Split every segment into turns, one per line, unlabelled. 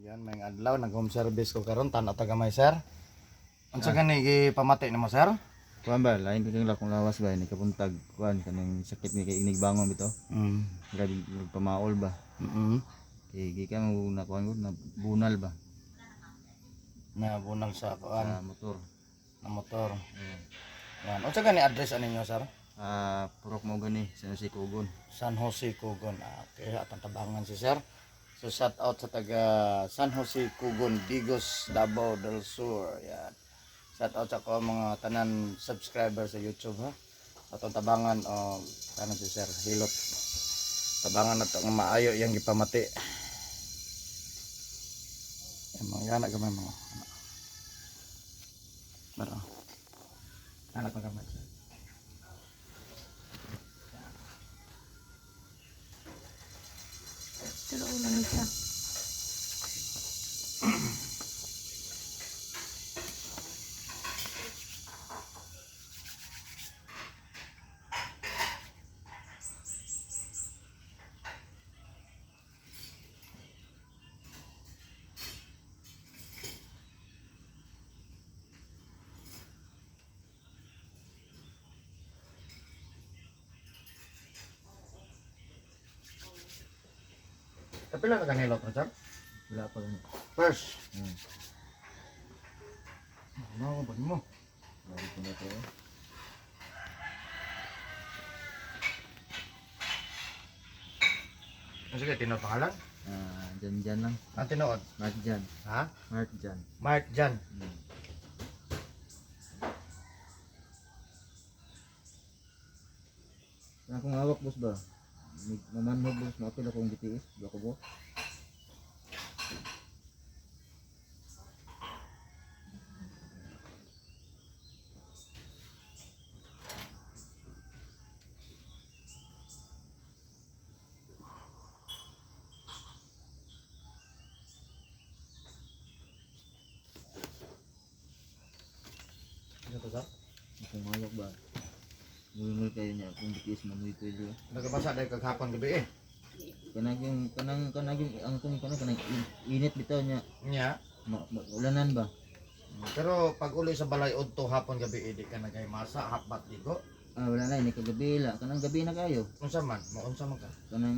Yan, may adlaw nag home service ko karon, tan-aw ta gamay, sir. Unsa gani gipamati nimo, sir?
Kuan ba, lain kay kang lakong lawas ba, ni kapuntag kuan kanang sakit ni kay inig bangon bitaw. Grabe pamaol ba. Kay gikan mo na kuan gud na bunal ba
Na bunal sa kuan
sa motor.
Na motor. Yan. Unsa gani address ani ninyo, sir?
Ah, purok mo gani sa si Kugon.
San Jose Cugon. Ah, okay, atong tabangan si sir. So shout out sa taga San Jose Cugon, Digos, Davao del Sur. Yan. Shout out sa ko mga tanan subscriber sa YouTube, ha. Atong tabangan o tanan si sir Hilot. Tabangan na to nga maayo yang gipamati. Yan mga yana gamay mga. Maro. Anak gamay, sir.
Tulo lang isa.
Kapila ka kanilot mo, sir?
Wala pa gani.
First. Ano ba mo?
Lagi ko na to.
Ano, sige, tinuod pangalan?
Ah, dyan dyan lang.
Ang tinuod?
Mark Jan.
Ha?
Mark Jan.
Mark Jan.
Ang akong hawak, boss, ba. Mamanhog, boss, maapil akong BTS, ba ko bo.
Ano to, sir?
Akong hawak ba. Mulungol kayo niya akong BTS mamuy ko dito.
Nagabasa dahil kaghapon gabi eh.
Kanang yung ang kung kanang kanang init bitaw niya.
Nya.
Ma, ulanan ba?
Pero pag uli sa balay udto hapon gabi eh, di ka nagay masa hapbat digo.
Ah, wala na ini kagabi la. Kanang gabi na kayo.
Unsa man? Maunsa man ka?
Kanang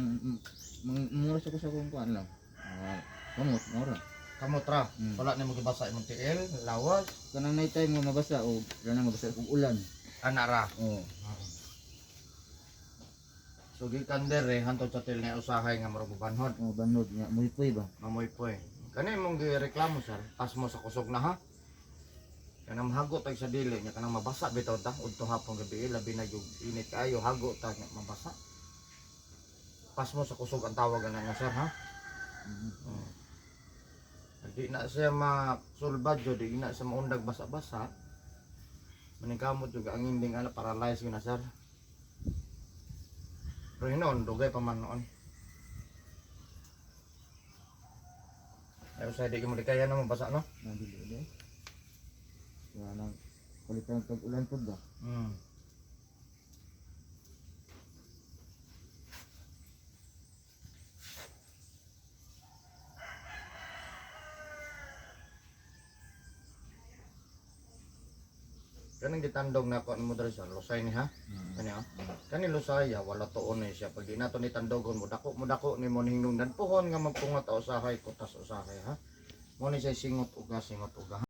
manguras ako sa akong kuan lang. Ah, kamot, mora.
Kamot ra. Wala nimo gibasa imong tiil, lawas,
Kanang night time nga mabasa o wala na mabasa og ulan.
Ana ra.
Oh.
So gikan dere hantod sa til na usahay nga murag banhod.
Oh, banod niya, muypoy ba?
Mamoy po eh. Kani imong gireklamo, sir, pas mo sa kusog na, ha. Kanang mahago tag sa dili nya, kanang mabasa bitaw ta udto hapon gabi eh, labi na yung init kayo, hago ta nya mabasa. Pas mo sa kusog ang tawag ana nga, sir, ha. Oh. Di na siya masulbad jud, di na siya maundag basa-basa. Maningkamot juga ang inding ana, paralyzed yun na, sir. Pero hinoon, dugay pa man noon. Ay, usay di mo di kaya na mabasa, no?
Nabili ulit. Wala nang palitan pag ulan pud ba?
Kanang gitandog na ko mo diri sa Lusay ni, ha. Kani ha. Kani Lusay ya, wala tuon ni siya pag di nato ni tandogon mo dako ni mo hinungdan puhon nga magpungat usahay kutas usahay, ha. Mo ni siya singot uga, singot uga.